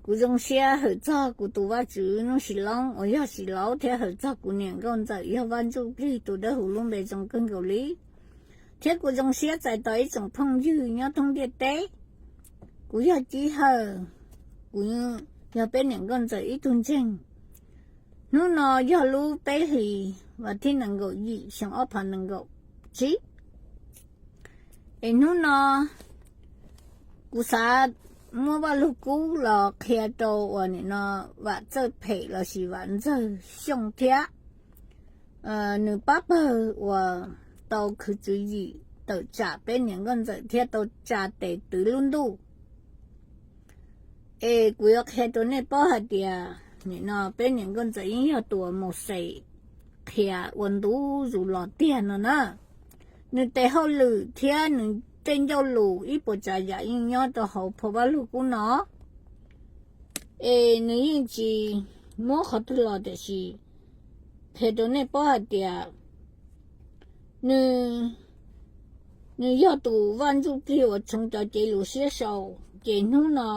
Kuv zoo siab hawm txog kuv tus Vajtswv Nuj Sis Loob uas yog Sis Laub thiab hawm txog kuv niam nkauj ntxawm yog Vaj Ntsuj Plig tus dawb huv lub npe zoo kawg nkaus li. Thiab kuv zoo siab txais tos ib tsoom phooj ywg nyob thoob ntiaj teb. Kuv yog Cib Hawj, kuv yog peb niam nkauj ntxawm ib tug ntseeg. Hnub no yog lub peb hlis vas thib nees nkaum yim xyoo ob phav nees nkaum tsib. Es hnub no kuv xav muab Vaj Lug Kub los qhia rau uas nim no Vam Txawj Phem lossis Vam Ntxawg Xyooj thiab nws pab pawg uas tau khwv tswv yim tawm tsam peb niam nkauj ntxawm thiab tau tsa tes twv lub ntuj. Es kuv yuav qhia rau nej paub hais tias nim no peb niam nkauj ntxawm yeej yog tus uas Mauxes qhia ua ntu zus los tiag no na. Nws tes hauj lwm thiab nws tej ncauj lus ib puas tsav yam yeej nyob rau hauv phau Vaj Lug Kub no. Es nws yeej tsis muab qhov twg los tiam sis qhia rau nej paub hais tias nws, nws yog tus Vaj Ntsuj Plig uas tshoov cov cev lus siab sau. Ces hnub no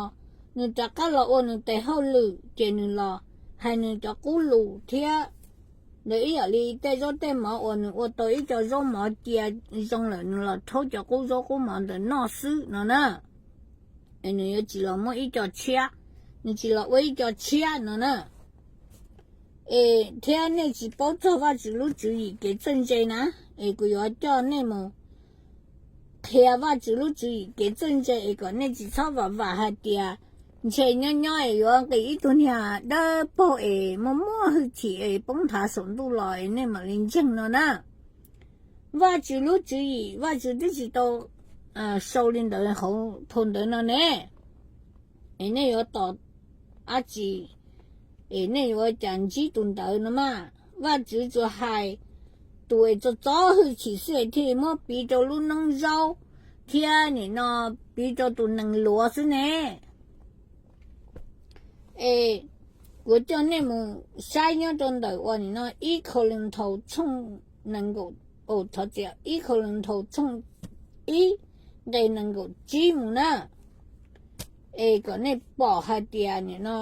nws rov qab los ua nws tes hauj lwm ces nws los hais nws cov qub lus thiab ntawd ib yam li tej zaub tej mov uas nws ua tau ib co zaub mov cia zoo lawm nws los rhaub cov qub zaub qub mov ntawd noj xwb no na. Es nws yuav tsis los muab ib co tshiab, nws tsis los ua ib co tshiab no na. Es thiab nej tsis paub txog Vajtswv lub tswv yim kev txawj ntse na, es kuv yuav coj nej mus qhia Vajtswv lub tswv yim kev txawj ntse es kom nej tsis txhob vam vam hais tias ntshe nyob nyob es yuav nqis ib tug niag dawb paug es muaj muaj hwj chim es poob nthav saum ntuj los es nej mam li ntseeg no na. Vajtswv lub tswv yim Vajtswv twb tsis tau sau li ntawd hauv phau ntawv no ne. Es nej yuav tos dab tsi? Es nej yuav ua cas ntsib tus ntawd no mas? Vajtswv tsuas hais tus es txo txob hwj chim xwb es thiaj li muab piv rau lub noob zaub thiab nim no piv rau tus nees luav xwb ne. Es kuv coj nej mus saib nyob rau ntawm uas nim no ib Kauleethaus tshooj nees nkaum, thov txim, ib Kauleethaus tshooj ib nqe nees nkaum tsib mus na. Es kom nej pom hais tias nim no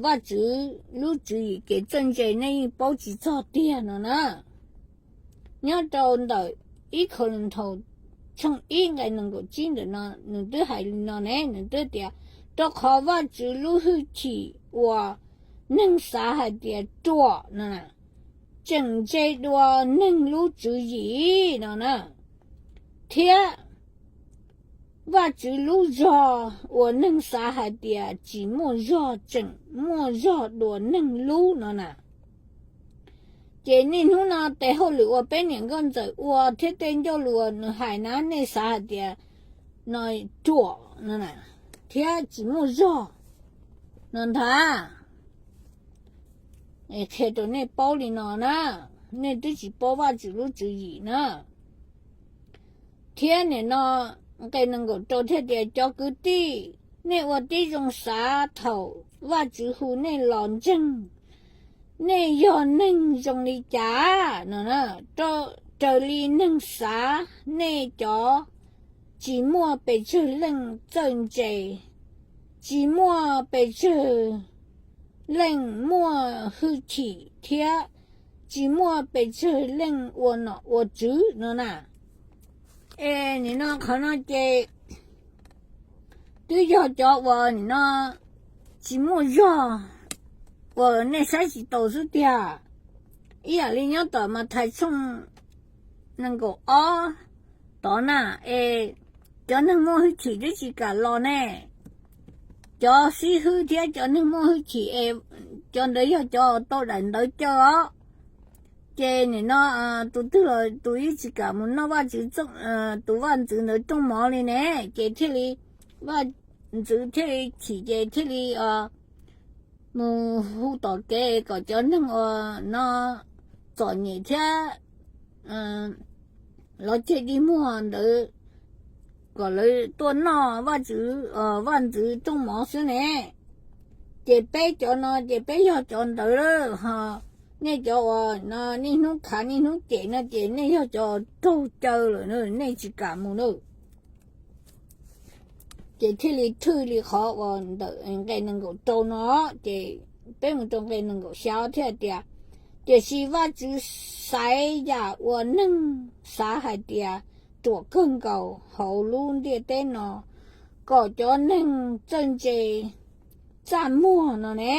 Vajtswv lub tswv yim kev txawj ntse nej yeej paub tsis txog tiag no na. Nyob rau ntawm ib Kauleethaus tshooj ib nqe nees nkaum tsib ntawm no nws twb hais li no ne, nws twb tias, rau qhov Vajtswv lub hwj chim uas neeg xav hais tias ruam no tseem ntse dua neeg lub tswv yim no na, thiab Vajtswv lub zog uas neeg xav hais tias tsis muaj zog tseem muaj zog dua neeg lub no na. Ces niaj hnub no tes hauj lwm uas peb niam nkauj ntxawm ua thiab tej ncauj lus uas nws hais na nej xav hais tias no ruam no na, thiab tsis muaj zog no ntag. Qhia rau nej paub li no na, nej twb tsis paub Vajtswv lub tswv yim na. Thiab nim no nqe nees nkaum rau thiaj tias, cov kwv tij, nej ua tib zoo xav thaum Vajtswv hu nej los ntseeg, nej yog neeg zoo li cas no? Raws li neeg xav, nej cov tsis muaj pes tsawg leej txawj ntse, tsis muaj pes tsawg leej muaj hwj chim thiab tsis muaj pes tsawg leej ua nom ua tswv no na. Es nim no qhov no ces twb yog cov uas nim no tsis muaj zog uas nej saib tsis taus xwb tiag. Ib yam li nyob tom Mathais tshooj nees nkaum ob tod na, es cov neeg muaj hwj chim twb tsis kam los ne. Cov xib hwb thiab cov neeg muaj hwj chim es cov ntawd yog cov tau daim ntawv caw os. Ces nim no tus twg los tus yeej tsis kam mus noj Vajtswv, tus vaj ntxwv ntawd rooj mov li ne, ces thiaj li vaj ntxwv thiaj li chim ces thiaj li mus hu tom kev kom cov neeg uas no txom nyem thiab lov ceg dig muag ntawd kom lawv tuaj noj vaj ntxwv, vaj ntxwv rooj mov xwb ne. Ces peb cov no ces peb yog cov ntawd lawm ho. Nej cov uas no niaj hnub khav niaj hnub cem no ces nej yog cov raug caw lawm, nej tsis kam mus na. Ces thiaj li thwj li qhov uas ntawm nqe nees nkaum rau no. Ces peb mus rau nqe nees nkaum xya thiaj tias, tiam sis Vajtswv xaiv yam uas neeg xav hais tias ruam kawg nkaus hauv lub ntiaj teb no, kom cov neeg txawj ntse txaj muag no ne,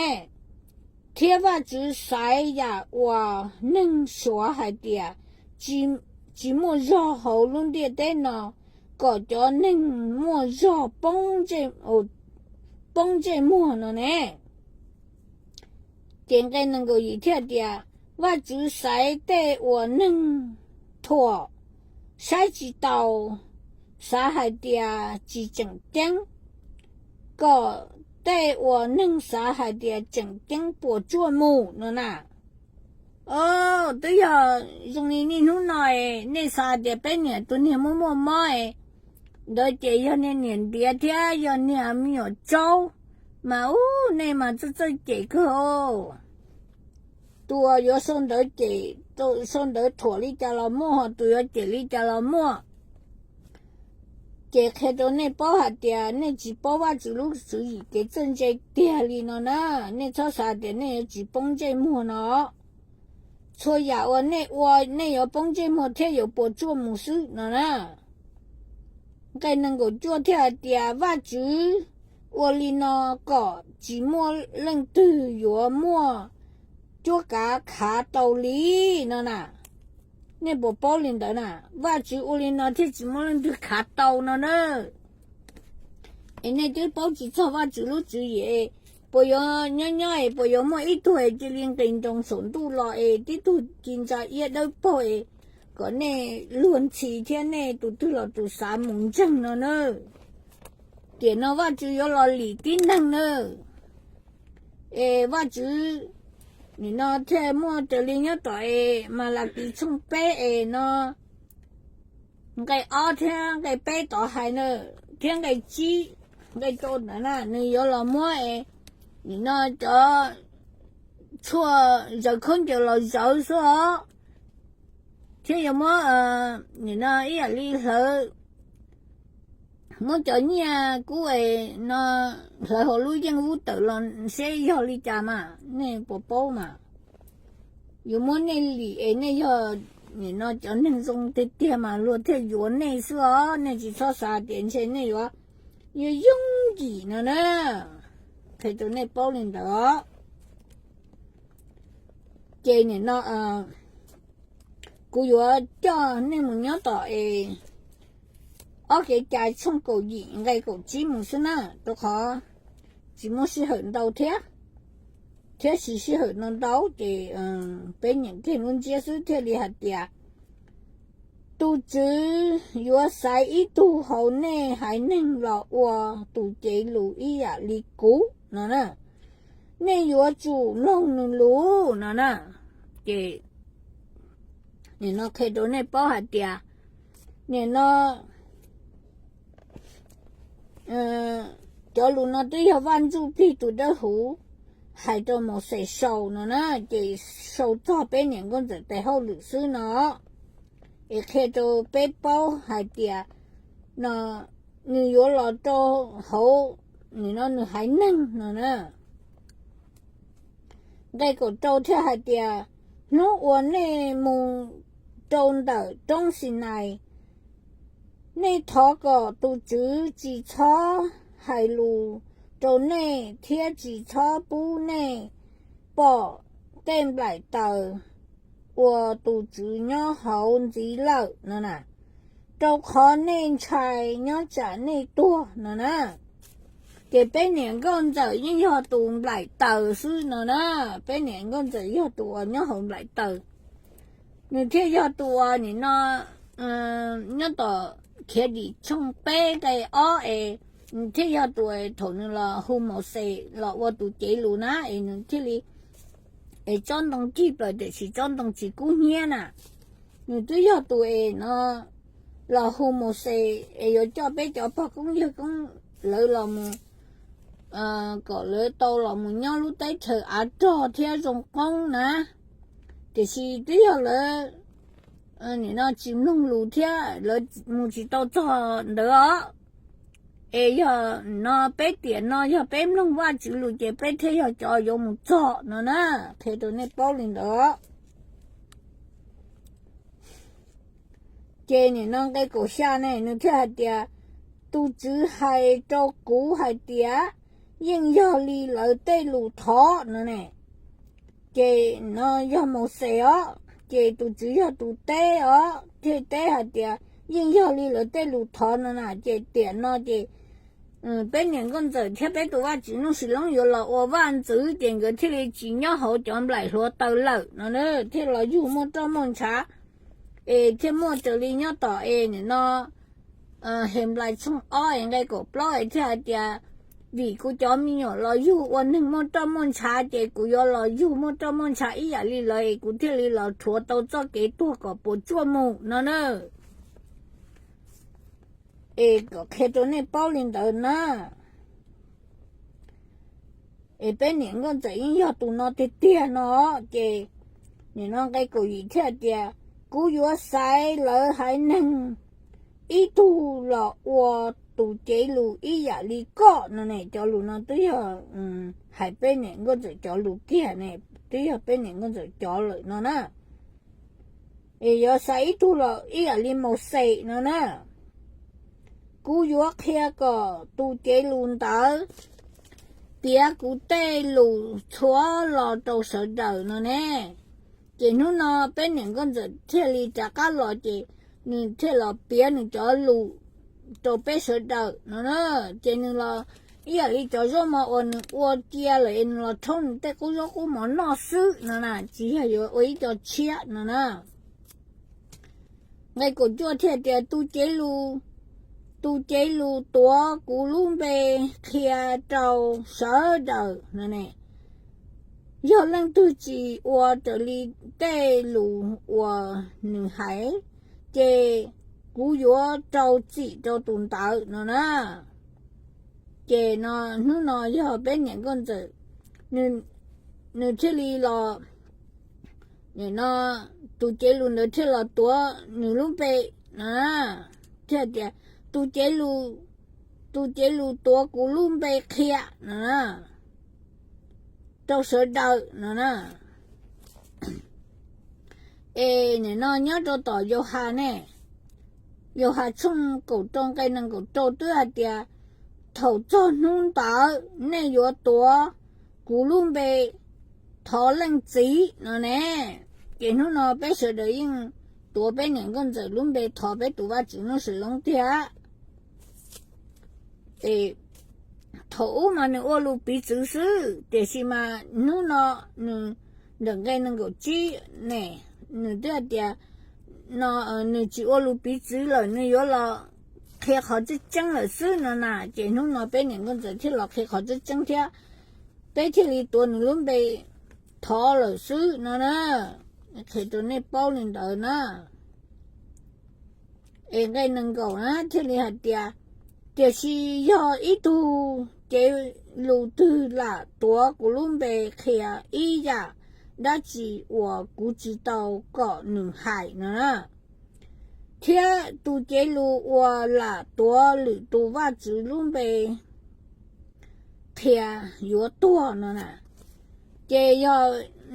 thiab Vajtswv xaiv yam uas neeg suav hais tias tsis muaj zog hauv lub ntiaj teb no, kom cov neeg muaj zog poob ntsej muag no ne. Ces nqe nees nkaum yim thiaj tias, Vajtswv xaiv tej uas neeg thuam, saib tsis taus, xav hais tias tsis tseem ceeb, kom tej uas neeg xav hais tias tseem ceeb puas tsuaj mus no na. Twb yog zoo li niaj hnub no, nej xav tias peb niam tus niag muaj muaj mob ntawd ces yog niag niam ntiav thiab yog niag me nyuam tsaub, mas ub, nej mas txawj txawj cem kawg. Tus uas yuav sau ntawv cem, sau ntawv thuam li cas los muaj, ho tus yuav cem li cas los muaj. Ces qhia rau nej paub hais tias nej tsis paub Vajtswv lub tswv yim kev txawj ntse tiag li no na. Nej txhob xav tias nej yuav tsis poob ntsej muag no. Txhua yam uas nej ua, nej yuav poob ntsej muag thiab yuav puas tsuaj mus xwb no na. Nqe nees nkaum cuaj thiaj hais tias, Vajtswv ua li no kom tsis muaj leej twg yuav muaj cuab kav khav tau li no na. Nej puas paub li ntawd na? Vajtswv ua li no thiaj tsis muaj leej twg khav tau no na. Es nej twb paub tsis txog Vajtswv lub tswv yim, puas yuav nyob nyob es puas yuav muaj ib tug es cia li nqis nroos saum ntuj los es tib tug ci ntsa iab dawb paug es kom nej luag ntxhi thiab nej tus twg los tus xav mus ntseeg no na. Tiam no Vajtswv yuav los lim tib neeg na. Es Vajtswv nim no thiaj muaj raws li nyob tom es Malakis tshooj peb es no, nqe ob thiab nqe peb tod hais na, thiab nqe tsib, nqe rau ntawd na, nws yuav los muab es nim no cov tshuaj zawv khaub ncaws los zawv xwb os, thiab yuav muab nim no ib yam li hlawv, muab cov nyiaj kub es no hlawv hauv lub yeej ub tawm los seb yog li cas mas nej puas paub mas. Yuav muab nej lim es nej yog nim no cov neeg zoo tiag tiag mas luag thiaj yuav nej xwb os, nej tsis txhob xav tias ntshe nej yuav yooj yim no na. Qhia rau nej paub li ntawd. Ces nim no kuv yuav coj nej mus nyob tom es ob kev cai tshooj kaum yim nqe kaum tsib mus xwb na, rau qhov tsis muaj sij hawm ntau thiab, thiab siv sij hawm no ntau ces peb nyeem kiag lub ntsiab xwb thiaj li hais tias, tus Tswv yuav xaiv ib tug hauv nej haiv neeg los ua tus cev lus ib yam li kuv no na. Nej yuav tsum mloog nws lus no na. Ces nim no qhia rau nej paub hais tias nim no cov lus no twb yog Vaj Ntsujplig tus Dawbhuv hais rau Mauxes sau no na, ces sau txog peb niam nkauj ntxawm tes hauj lwm xwb no. Es qhia rau peb paub hais tias no nws yuav los rau hauv nim no nws haiv neeg no na. Nqe kaum rau thiaj hais tias, hnub uas nej mus rau ntawm roob Xinais, nej thov kom tus Tswv tsis txhob hais lus rau nej thiab tsis txhob pub nej pom tej nplaim taws uas tus Tswv nyob hauv ntxiv lawm no na, rau qhov nej ntshai nyob tsam nej tuag no na. Ces peb niam nkauj ntxawm yeej yog tus nplaim taws xwb no na, peb niam nkauj ntxawm yog tus uas nyob hauv nplaim taws. Nws thiaj yog tus uas nim no nyob tom Khiav Dim tshooj peb nqe ob es nws thiaj yog tus thaum nws los hu Mauxes los ua tus cev lus na es nws thiaj li es tsob ntoo cig plaws tiam sis tsob ntoo tsis kub hnyiab na. Nws twb yog tus es no los hu Mauxes es yuav coj peb cov pog koob yawg koob lawv los mus kom lawv tau los mus nyob lub teb chaws av rog thiab zoo qoob na. Tiam sis twb yog lawv nim no tsis mloog lus thiab lawv mus tsis tau txog ntawd os. Es yog no peb tiam no yog peb mloog Vajtswv lus ces peb thiaj yog cov yuav mus txog no na. Qhia rau nej paub li ntawd. Ces nim no nqe kaum xya ne nws thiaj hais tias, tus Tswv hais rau kuv hais tias, yeej yog li lawv tej lus thov no ne. Ces no yog Mauxes os, ces tus Tswv yog tus teb os thiaj teb hais tias, yeej yog li lawv tej lus thov no na. Ces tiam no ces peb niam nkauj ntxawm thiab peb tus vaj tswv Nuj Sis Loob yuav los ua vaj ntxwv ces nkawd thiaj li tsis nyob hauv cov nplaim hluav taws lawm no, thiaj los yug muaj roj muaj ntshav, es thiaj muaj raws li nyob tom es nim no Henplais tshooj ob es nqe kaum plaub es thiaj hais tias, vim kuv cov me nyuam los yug ua neeg muaj roj muaj ntshav ces kuv yuav los yug muaj roj muaj ntshav ib yam li lawv es kuv thiaj li los rhuav tau txoj kev tuag kom puas tsuaj mus no na. Es kom qhia rau nej paub li ntawd na. Es peb niam nkauj ntxawm yeej yog tus no tiag tiag no, ces nim no nqe kaum yim thiaj tias, kuv yuav xaiv lawv haiv neeg ib tug los ua tus cev lus ib yam li koj no ne. Cov lus no twb yog hais peb niam nkauj ntxawm cov lus kiag ne, twb yog peb niam nkauj ntxawm cov lawm no na. Es yuav xaiv ib tug los ib yam li Mauxes no na. Kuv yuav qhia kom tus cev lus ntawd piav kuv tej lus txhua los rau sawv daws no ne. Ces hnub no peb niam nkauj ntxawm thiaj li rov qab los ces nws thiaj los piav nws cov lus rau peb sawv daws no na. Ces nws los ib yam li cov zaub mov uas nws ua cia lawm es nws los rhaub nws tej qub zaub qub mov noj xwb no na, tsis yog yuav ua ib co tshiab no na. Nqe kaum cuaj thiaj tias, tus cev lus, tus cev lus tuav kuv lub npe qhia rau sawv daws no ne, yog leej twg tsis ua raws li tej lus uas nws hais, ces kuv yuav rau txim rau tus ntawd no na. Ces no hnub no yog peb niam nkauj ntxawm, nws thiaj li los, no, tus cev lus ntawd thiaj los tuav nws lub npe no, thiaj tias, tus cev lus, tus cev lus tuav kuv lub npe qhia no rau sawv daws no na. Es nim no nyob rau tom Yauhas ne, Yauhas tshooj kaum rau nqe nees nkaum rau twb hais tias, thaum txog hnub ntawd nej yuav tuav kuv lub npe thov Leej Txiv no ne. Ces hnub no peb sawv daws yeej tuav peb niam nkauj ntxawm lub npe thov peb tus Vajtswv Nuj Sis Loob tiag. Es thaum ub mas nws ua lus piv txwv xwb, tiam sis mas hnub no nws, ntawm nqe nees nkaum tsib ne, nws twb hais tias no nws tsis ua lus piv txwv lawm, nws yuav los qhia qhov tseeb tseeb lawm xwb no na. Ces hnub no peb niam nkauj ntxawm thiaj los qhia qhov tseeb tseeb thiab, peb thiaj li tuav nws lub npe thov lawm xwb no na. Qhia rau nej paub li ntawd na. Es nqe nees nkaum na thiaj li hais tias, tiam sis yog ib tug cev lus twg lam tuav kuv lub npe qhia ib yam dab tsi uas kuv tsis tau kom nws hais no na, thiab tus cev lus uas lam tuav lwm tus vaj tswv lub npe qhia yuav tuag no na. Ces yog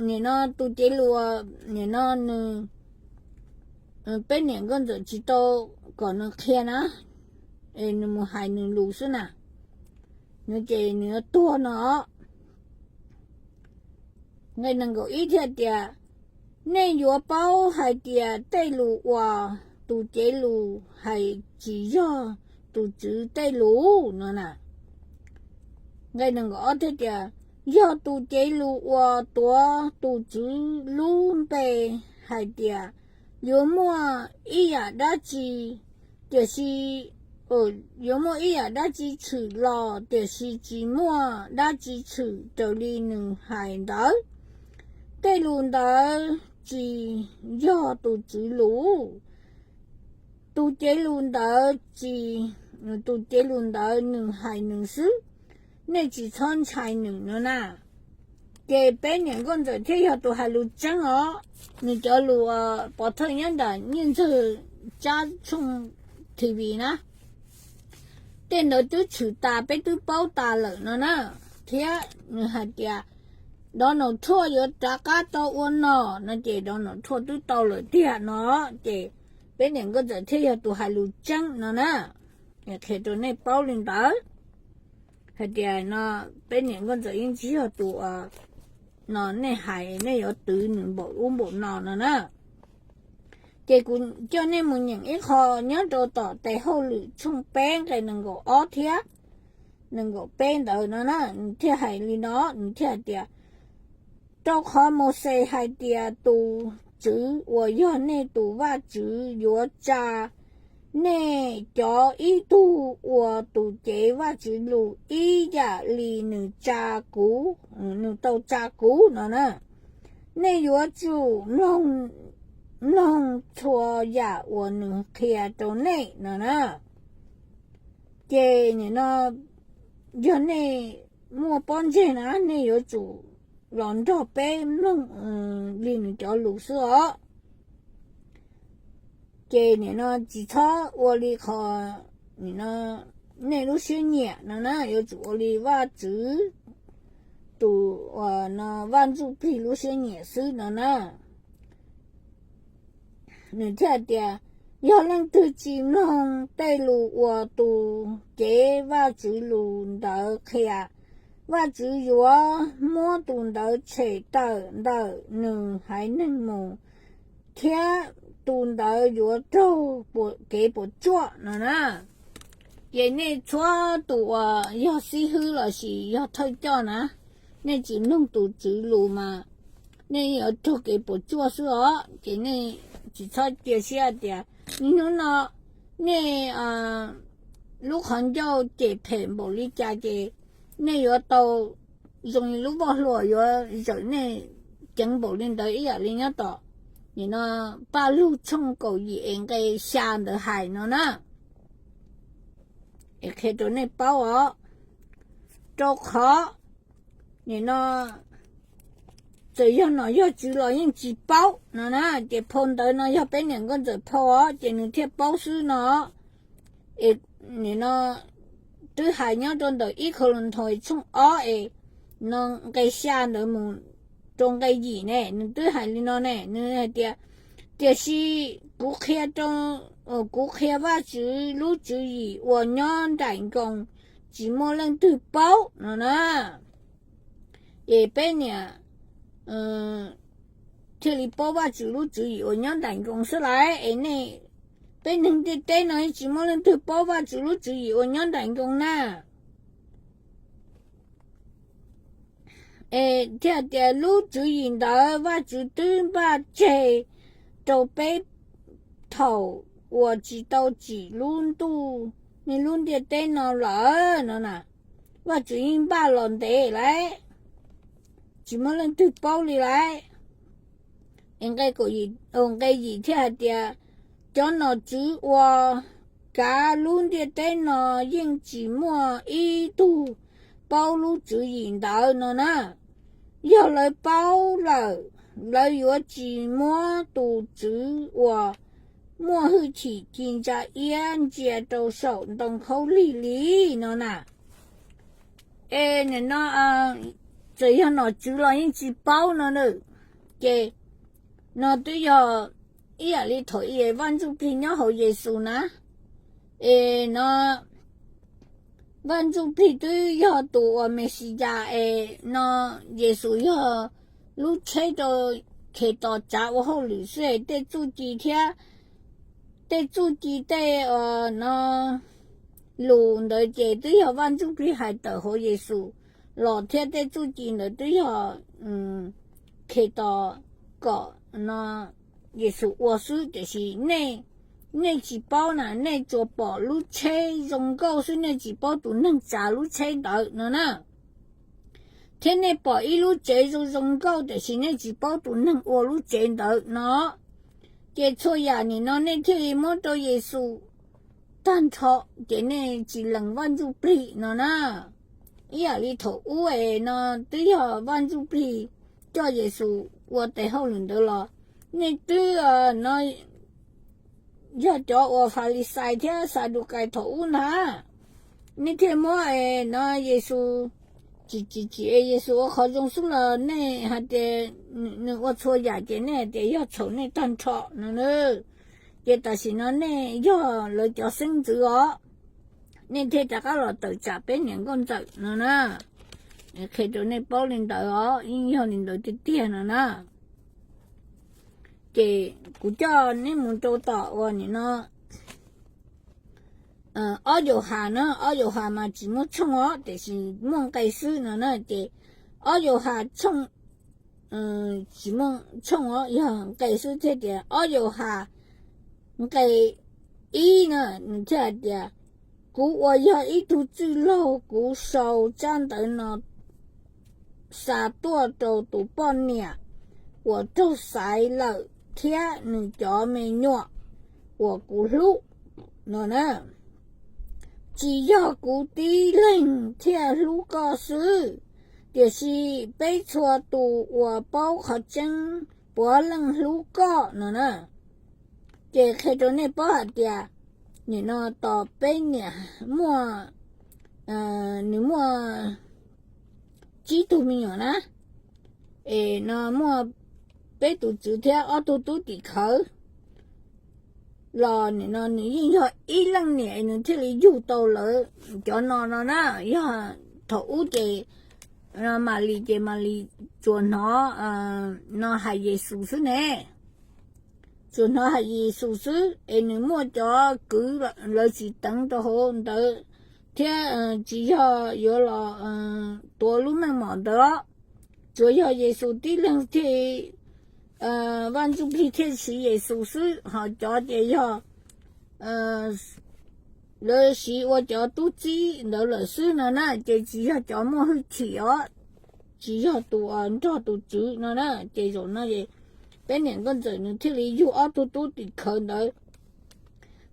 nim no tus cev lus, nim no nws, peb niam nkauj ntxawm tsis tau kom nws qhia na, es nws mus hais nws lus xwb na, nws ces nws yuav tuag no. Nqe nees nkaum ib thiaj tias, nej yuav paub hais tias tej lus uas tus cev lus hais tsis yog tus Tswv tej lus no na. Nqe nees nkaum ob thiaj tias, yog tus cev lus uas tuav tus Tswv lub npe hais tias yuav muaj ib yam dab tsi, tiam sis, yuav muaj ib yam dab tsi tshwm los tiam sis tsis muaj dab tsi tshwm raws li nws hais ntawd, tej lus ntawd tsis yog tus Tswv lus. Tus cev lus ntawd tsis, tus cev lus ntawd nws hais nws xwb, nej tsis txhob ntshai nws no na. Ces peb niam nkauj ntxawm thiaj yog tus hais lus tseeb os. Nws cov lus pov thawj nyob ntawm Nyiaj Ntxawg Tsab Tshooj T V na. tej ntawd twb tshwm tas, peb twb paub tas lawm no na. Thiab nws hais tias Donald Trump yuav rov qab tau ua no no ces Donald Trump twb tau lawm tiag no, ces peb niam nkauj ntxawm thiaj yog tus hais lus tseeb no na. Qhia rau nej paub li ntawd hais tias no peb niam nkauj ntxawm yeej tsis yog tus no nej hais nej yuav twv nws npaum ub npaum no no na. Ces kuv coj nej mus nyeem ib qho nyob rau tom tes hauj lwm tshooj peb nqe nees nkaum ob thiab nees nkaum peb ntawd no na, nws thiaj hais li no, nws thiaj hais tias, rau qhov Mauxes hais tias tus Tswv uas yog nej tus Vajtswv yuav tsa nej cov ib tug ua tus cev Vajtswv lus ib yam li nws tsa kuv, nws tau tsa kuv no na. Nej yuav tsum mloog txhua yam uas nws qhia rau nej no na. Ces nim no yog nej muaj pob ntseg na, nej yuav tsum los nrog peb mloog li nws cov lus xwb os. Ces nim no tsis txhob ua li qhov nim no nej lub siab nyiam no na, yuav tsum ua li Vajtswv tus uas no Vaj Ntsuj Plig lub siab nyiam xwb no na. Nws thiaj tias, yog leej twg tsis mloog tej lus uas tus cev Vajtswv lus ntawd qhia, Vajtswv yuav muab tus ntawd tshem tawm ntawm nws haiv neeg mus, thiab tus ntawd yuav raug kev puas tsuaj no na. Ces nej txhua tus uas yog xib hwb lossis yog thawj coj na, nej tsis mloog tus Tswv lus mas nej yuav raug kev puas tsuaj xwb os. Ces nej tsis txhob cia siab tias niaj hnub no nej lub qhov ncauj cem phem npaum li cas ces nej yuav tau zoo li lub voj hlua yuav zawm nej ceev npaum li ntawd ib yam li nyob tom nim no Paj Lug tshooj kaum yim es nqe xya ntawd hais no na. Es qhia rau nej paub os, rau qhov nim no txawm yog nom yog tswv los yeej tsis paub no na. Ces phau ntawv no yog peb niam nkauj ntxawm phau os, ces nws thiaj paub xwb no. Es nim no twb hais nyob rau ntawm ib Kauleethaus tshooj ob es no nqe xya ntawd mus rau nqe yim ne, nws twb hais li no ne, nws hais tias, tiam sis kuv qhia rau, kuv qhia Vajtswv lub tswv yim uas nyob nraim nkoos, tsis muaj leej twg paub no na. Es peb niam thiaj li paub Vajtswv lub tswv yim uas nyob nraim nkoos xwb lauj. Es nej, peb neeg ntiaj teb no tsis muaj leej twg paub Vajtswv lub tswv yim uas nyob nraim nkoos na. Es thiaj tias lub tswv yim ntawd Vajtswv twb npaj tseg rau peb thaum uas tsis tau tsim lub ntuj, nej lub ntiaj teb no lawm no na. Vajtswv yeej npaj los ntev lauj, tsis muaj leej twg paub li lauj. Nqe yim thiaj hais tias, cov nom tswv uas kav lub ntiaj teb no yeej tsis muaj ib tug paub lub tswv yim ntawd no na. Yog lawv paub lawm, lawv yuav tsis muab tus Tswv uas muaj hwj chim ci ntsa iab ntsia rau saum ntoo khaub lig li no na. Es nim no txawm yog nom tswv los yeej tsis paub no na. Ces no twb yog ib yam li thaum Vaj Ntsuj Plig nyob hauv Yexus na. Es no Vaj Ntsuj Plig twb yog tus uas Mexiyas es no Yexus yog lub tsheb rau Khetos tsav ua hauj lwm xwb es tej txuj ci thiab tej txuj ci tej no lus ntawd ces twb yog Vaj Ntsuj Plig hais tawm hauv Yexus los thiab tej txuj ci ntawd twb yog Khetos kom no Yexus ua xwb, tiam sis nej, nej tsis paub na, nej tsuas pom lub tsheb zoo nkauj xwb, nej tsis paub tus neeg tsav lub tsheb ntawd no na. Thiab nej pom ib lub tsev zoo zoo nkauj tiam sis nej tsis paub tus neeg ua lub tsev ntawd no. Ces txhua yam nim no nej thiaj li muab rau Yexus tag nrho, ces nej tsis lees Vaj Ntsuj Plig no na. Ib yam li thaum ub es no twb yog Vaj Ntsuj Plig coj Yexus ua tes hauj lwm ntawd los nej twb no yog cov uas Falixais thiab Xadukais thaum ub ntag. nej thiaj muab no Yexus, tsis tsis tsis es Yexus ua qhov zoo xwb los nej hais tias nws ua txhua yam ces nej hais tias yog txhaum nej tag nrho no na. Ces tam sim no nej yog lawv cov xeeb ntxwv os, nej thiaj rov qab los tawm tsam peb niam nkauj ntxawm no na. Qhia rau nej paub li ntawd os, yeej yog li ntawd tiag tiag no na. Ces kuv coj neb mus rau tom uas nim no ob Yauhas na, ob Yauhas mas tsis muaj tshooj os, tiam sis muaj nqe xwb no na. Ces ob Yauhas tshooj, tsis muaj tshooj os, yog nqe xwb thiaj tias ob Yauhas nqe ib na, nws thiaj hais tias, kuv uas yog ib tug txwj laug, kuv sau tsab ntawv no xa tuaj rau tus poj niam uas raug xaiv lawm thiab nws cov me nyuam uas kuv hlub no na. Tsis yog kuv tib leeg thiaj hlub koj xwb, tiam sis peb txhua tus uas paub qhov tseeb puav leej hlub koj no na. Ces qhia rau nej paub hais tias nim no tos peb niam muaj, nws muaj tsib tug me nyuam na, es no muaj peb tus tswv thiab ob tug tub tim khawv los nim no nws yeej yog ib leej niam es nws thiaj li yug tau lawv cov no no na. Yog thaum ub ces Malis ces Malis tsuas hnov no hais Yexus xwb ne, tsuas hnov hais Yexus xwb es nws muaj cov kwv lawv tsis teev rau hauv ntawd thiab tsis yog yuav los tuav lub meej mom ntawd os. Tsuas yog Yexus tib leeg thiaj, Vaj Ntsujplig thiaj siv Yexus xwb, ho cov ces yog lawv siv ua cov tub txib ntawd lawm xwb no na, ces tsis yog cov muaj hwj chim os, tsis yog tus nrog tus tswv no na. Ces zaum no peb niam nkauj ntxawm nws thiaj li yug ob tug tub tim khawv ntawd.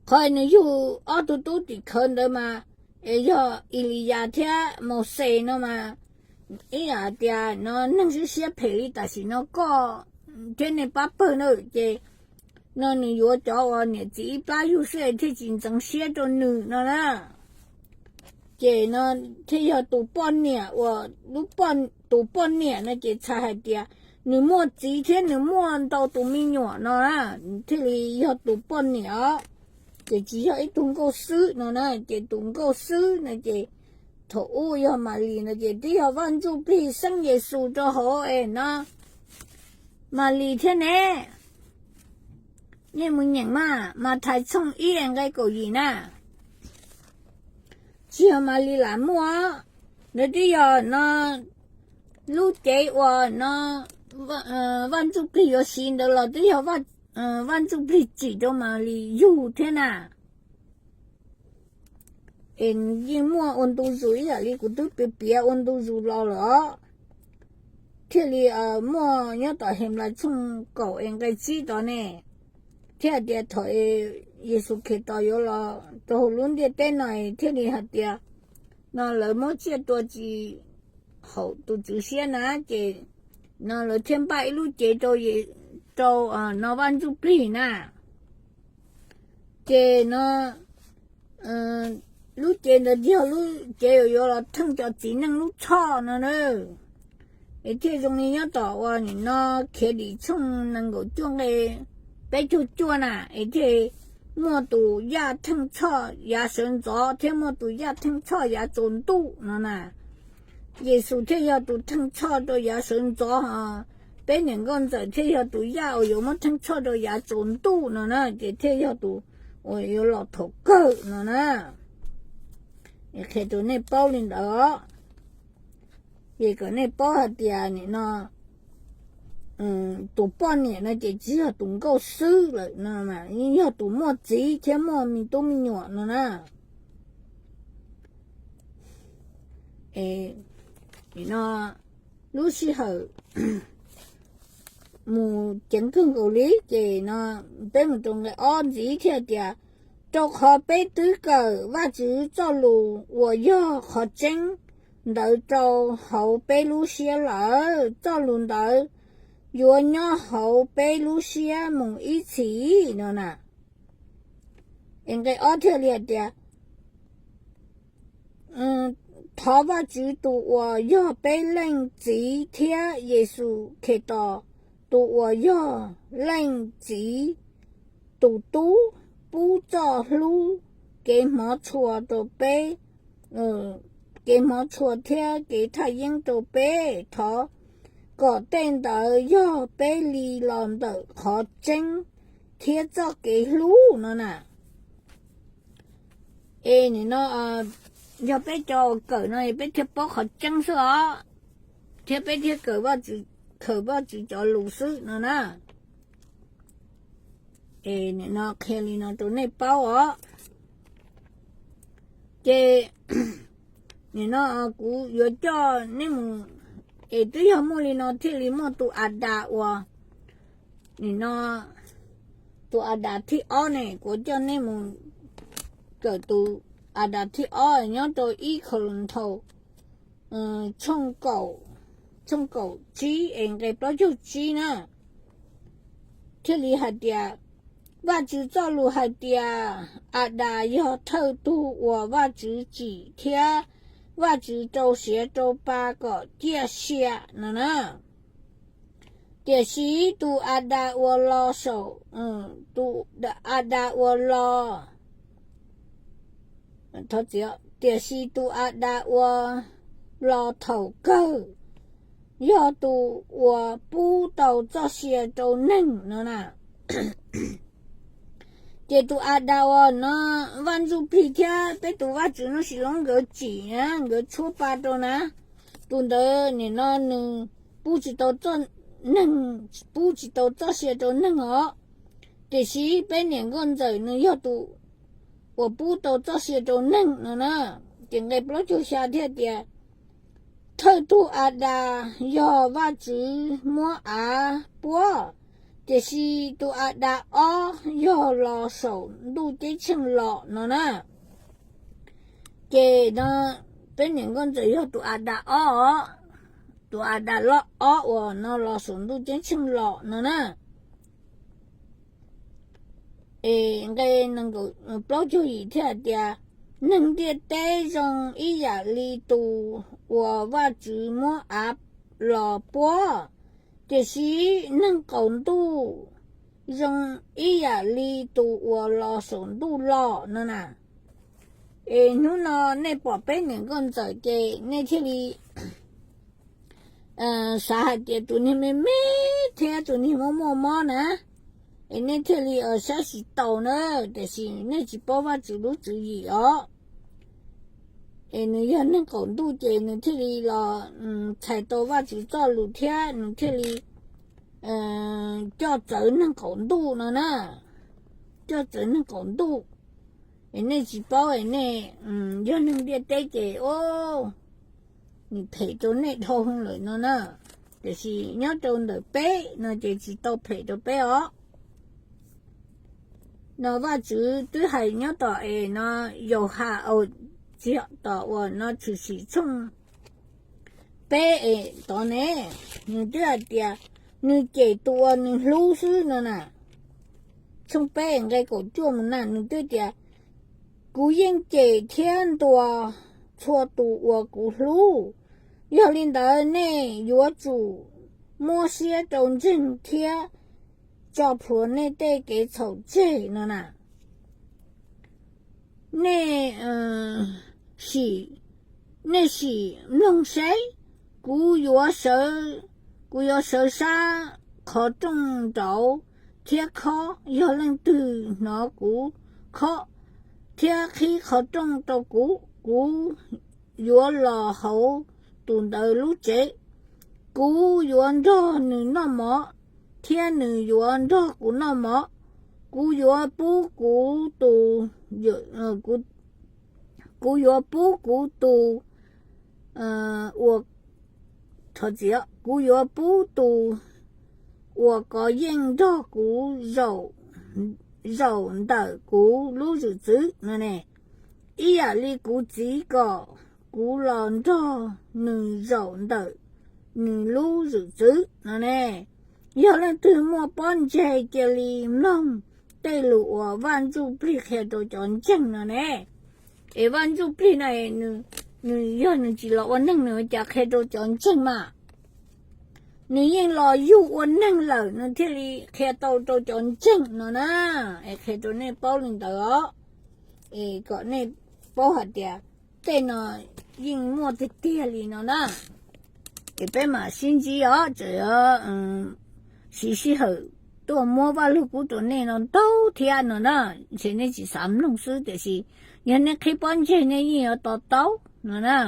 Qhov nws yug ob tug tub tim khawv ntawd mas es yog Eliyas thiab Mauxes no mas ib yam tias no neeg siab siab phem li tam sim no koj thiab nej pab pawg na, ces no nws yuav cov uas niam txiv ib plab yug xwb es thiaj tsis ntxeev siab rau nws no na. Ces no thiaj yog tus poj niam uas, tus poj niam no ces txhais hais tias nws muaj txiv thiab nws muaj ntau tus me nyuam no na, thiaj li yog tus poj niam os. Ces tsis yog ib tug nkauj xwb no na, ces tus nkauj xwb no ces thaum ub yog Malis no ces twb yog Vaj Ntsujplig xeeb Yexus rau hauv es no Malis thiab ne. Nej mus nyeem mas Mathais tshooj ib nqe kaum yim na. Tsis yog Malis lam muaj, ntawd twb yog no lub cev uas no Vaj Ntsujplig yuav siv ntawd los twb yog Vaj Ntsujplig tsim rau Malis yug thiab na. Es yeej muaj ua ntu zus ib yam li kuv twb piav piav ua ntu zus los lawm os, thiaj li muaj nyob tom Henplais tshooj kaum es nqe tsib tod ne, thiaj hais tias thaum Yexus Khetos yuav los rau hauv lub ntiaj teb no thiaj li hais tias no lawv muab tsiaj tua tsis haum tus Tswv siab na, ces no lawv thiaj npaj ib lub cev rau, rau no Vaj Ntsujplig na. Ces no lub cev ntawd yog lub cev uas yuav los theej cov txiv neej lub txhoj no na. Es thiaj zoo li nyob tom uas nim no Khiavdim tshooj nees nkaum cuaj nqe peb caug cuaj na, es thiaj muaj tus yaj theej txhoj yav sawv ntxov thiab muaj tus yaj theej txhoj yav tsaus ntuj no na. Yexus thiaj yog tus theej txhoj rau yav sawv ntxov, peb niam nkauj ntxawm thiaj yog tus yaj uas yuav muab theej txhoj rau yav tsaus ntuj no na, ces thiaj yog tus uas yuav los thaum kawg no na. Qhia rau nej paub li ntawd os. Ces kom nej paub hais tias nim no tus poj niam no ces tsis yog tus nkauj xwb lawm no, yeej yog tus muaj txiv thiab muaj me tub me nyuam no na. Nim no lub sij hawm mus ceev kawg nkaus li, ces no peb mus rau nqe ob ntxiv thiaj tias, rau qhov peb twb kawm Vajtswv txoj lus uas yog qhov tseeb ntawd rau hauv peb lub siab lawm. Txoj lus ntawd yuav nyob hauv peb lub siab mus ib txhis no na. Es nqe ob thiaj li hais tias, thov Vajtswv tus uas yog peb Leej Txiv thiab Yexus Khetos tus uas yog Leej Txiv tus Tub pub txoj hlub kev hmov tshua rau peb, kev hmov tshua thiab kev thaj yeeb rau peb. Thov kom tej ntawd yog peb li los ntawm qhov tseeb thiab txoj kev hlub no na. Es nim no yog peb cov kawm no peb thiaj paub qhov tseeb xwb os, thiab peb thiaj kawm Vajtswv, kawm Vajtswv cov lus xwb no na. Es nim no qhia li no rau nej paub os. Ces nim no kuv yuav coj nej mus, es twb yog muaj li no thiaj li muaj tus Adas uas, nim no tus Adas thib ob ne, kuv coj nej mus kawm tus Adas thib ob nyob rau ib Kauleethaus tshooj kaum tsib es nqe plaub caug tsib na. Thiaj li hais tias, Vajtswv txoj lus hais tias Adas yog thawj tug uas Vajtswv tsim thiab Vajtswv rau siav rau pa kom ciaj sia no na. Tiam sis tus Adas uas los saum, tus Adas uas los, tiam sis tus Adas uas los thaum kawg yog tus uas pub tau txoj sia rau neeg no na. Ces tus Adas uas no Vaj Ntsuj Plig thiab peb tus Vajtswv no sim loob nkawd tsim na, nkawd tshuab pa rau na, tus ntawd nim no nws pub tsis tau txoj, neeg pub tsis tau txoj sia rau neeg os. Tiam sis peb niam nkauj ntxawm nws yog tus uas pub tau txoj sia rau neeg no na. Ces nqe plaub caug xya thiaj tias, thawj tug Adas yog Vajtswv muab av puab, tiam sis tus Adas ob yog los saum ntuj ceeb tsheej los no na. Ces no peb niam nkauj ntxawm yog tus Adas ob os, tus Adas loj ob uas no los saum ntuj ceeb tsheej los no na. Es nqe plaub caug yim thiaj hais tias, neeg ntiaj teb zoo ib yam li tus uas Vajtswv muab av los puab, tiam sis neeg qaum ntuj zoo ib yam li tus uas los saum ntuj los no na. Es hnub no nej pom peb niam nkauj ntxawm ces nej thiaj li xav hais tias tus niag me me thiab tus niag muaj muaj mob na, es nej thiaj li saib tsis taus na, tiam sis nej tsis paub Vajtswv lub tswv yim os. Es nws yog neeg qaum ntuj ces nws thiaj li los txhais tau Vajtswv txoj lus thiab nws thiaj li coj txawv neeg qaum ntuj no na, coj txawv neeg qaum ntuj. Es nej tsis paub es nej yog neeg ntiaj teb ces o, nws phem rau nej dhau lawm no na, tiam sis nyob rau ntawm peb no ces tsis tau phem rau peb os. No Vajtswv twb hais nyob tom es no, Yauhas, tsis yog, tom uas no Tshwm Sim tshooj peb es tod ne, nws twb hais tias nws cem tus uas nws hlub xwb no na. Tshooj peb nqe kaum cuaj mus na nws twb tias, kuv yeej cem thiab ntuas txhua tus uas kuv hlub. Yog li ntawd nej yuav tsum muab siab rau ntseeg thiab tso plhuav nej tej kev txhaum tseg no na. Nej sim, nej sim mloog seb, kuv yuav sawv, kuv yuav sawv sab qhov rooj nraud thiab khob. Yog leej twg hnov kuv khob thiab qhib qhov rooj rau kuv, kuv yuav los hauv tus ntawd lub tsev. Kuv yuav nrog nws noj mov thiab nws yuav nrog kuv noj mov. Kuv yuav pub kuv tus, kuv yuav pub kuv tus, kuv yuav pub tus uas kov yeej nrog kuv zaum ntawm kuv lub zwm txwv no ne, ib yam li kuv Txiv kom kuv los nrog nws zaum ntawm nws lub zwm txwv no ne. Yog leej twg muaj pob ntseg cia li mloog tej lus uas Vaj Ntsuj Plig qhia rau cov ntseeg no ne. Es Vaj Ntsuj Plig no es nws nws yog nws tsis los ua neeg nws ua cas qhia rau cov ntseeg mas? Nws yeej los yug ua neeg lawm nws thiaj li qhia tau rau cov ntseeg no na. Es qhia rau nej paub li ntawd os, es kom nej paub hais tias tej no yeej muaj tiag tiag li no na. Es peb mam sib ntsib os, tseem yuav siv sij hawm tuaj muab Vaj Lug Kub rau nej no ntau thiab no na. Ntshe nej tsis xav mloog xwb, tiam sis yog nej qhib pob ntseg nej yeej yuav to taub no na.